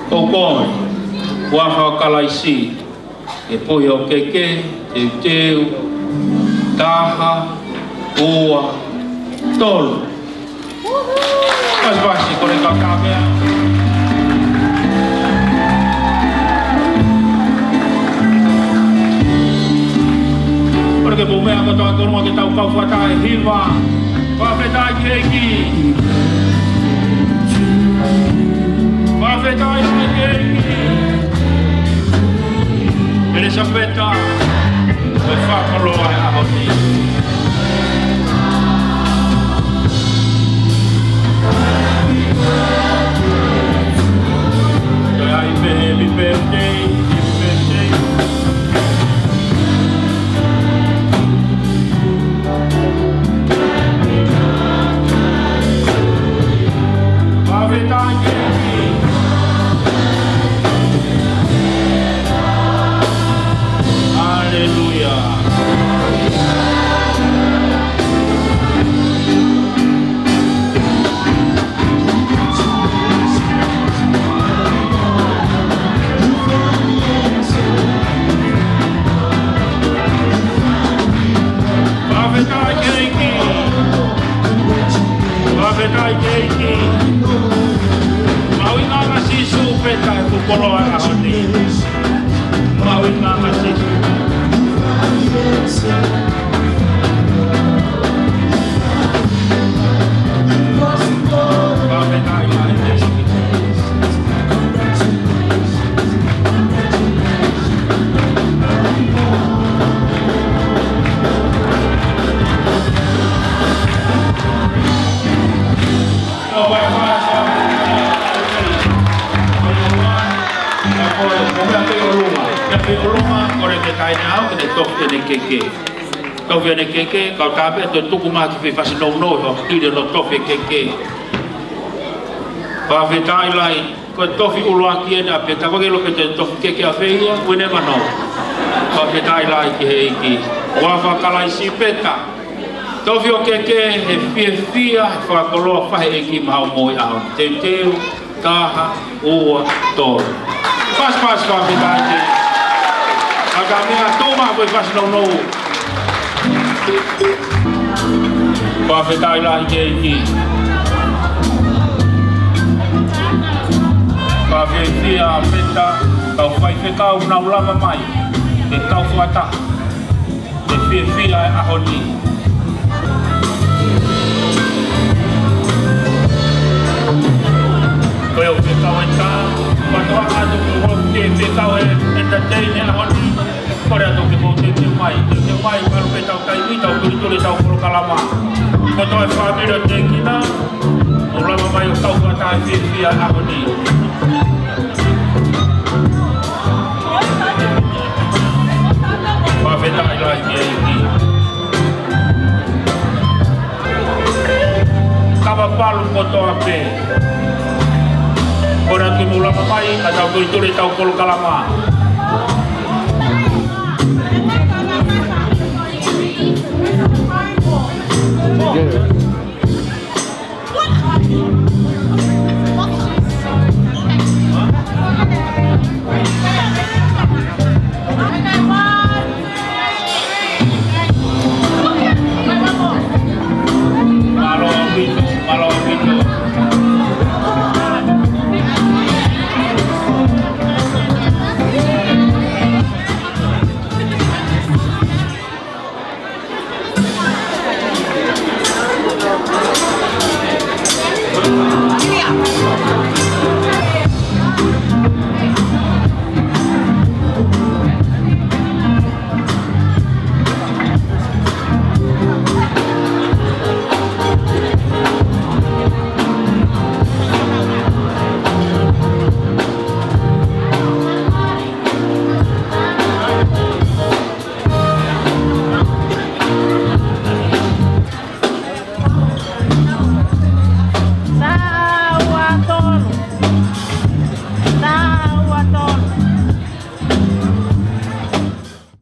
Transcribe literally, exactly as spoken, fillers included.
Ko koe, huafa ʻo Kalaisi, ke puhi ho keke, teuteu, taha, ua, tolu. Pasipasi, kole ke tau kāpea. Kole ke mou meʻa kotoa ki ʻolunga ke tau kau fakataha ʻi he hiva. Fakafetaʻi ki he ʻEiki. Fakafetaʻi ki he ʻEiki. ʻElisapeta, ʻoku ke fakakoloa he ʻaho ni. Toe ʻai pē he happy birthday, happy birthday. Fakafetaʻi ki he ʻEiki. Haleluia. Fakafetaʻi ki he ʻEiki. Fakafetaʻi ki he ʻEiki. Mahuʻinga ʻa Sīsū pē taʻe kukoloa ʻaho ni. Mahuʻinga ʻa Sīsū. Fakafetaʻi ki he ʻEiki. Kole ke taʻe ne aʻu ke ne tofi ʻene keke. Tofi ʻene keke, kau tāpē toe tuku mai ki he fasi nounou, ʻo hili ʻo tofi e keke. Fakafetaʻi lahi. Ko e tofi ʻuluaki eni ʻa Peta, ko e ke lope te tofi keke ʻa fē ia, we never know. Fakafetaʻi lahi ki he ʻEiki. Huafa ʻo Kalaisi Peta. Tofi ho keke he fiefia, he fakakoloa fai ʻe he ʻEiki maʻa hoʻo moʻui ʻaho ni. Teuteu, taha, ua, tolu. Pasipasi, fakafetaʻi ki he ʻEiki. Ka ka mea toma ko e fasi nounou. Fakafetaʻi lahi ki he ʻEiki. Fakafetaʻi Peta, kau faifekau naʻa nau lava mai ke kau fakataha he fiefia e ʻaho ni. Ko e fekau e tā, patoa atu ko e fekau e entertain e ʻaho ni. Kole atu ke mou teuteu mai, teuteu mai, malu pē tau taimi, tau tulituli, tau polokalama. Kotoa e fāmili ʻo Tēkina, mou lava mai ʻo kau fakataha he fiefia ʻaho ni. Fakafetaʻi lahi ki he ʻEiki. Kava palu kotoa pē. Kole atu ke mou lava mai, ka tau tulituli, tau polokalama.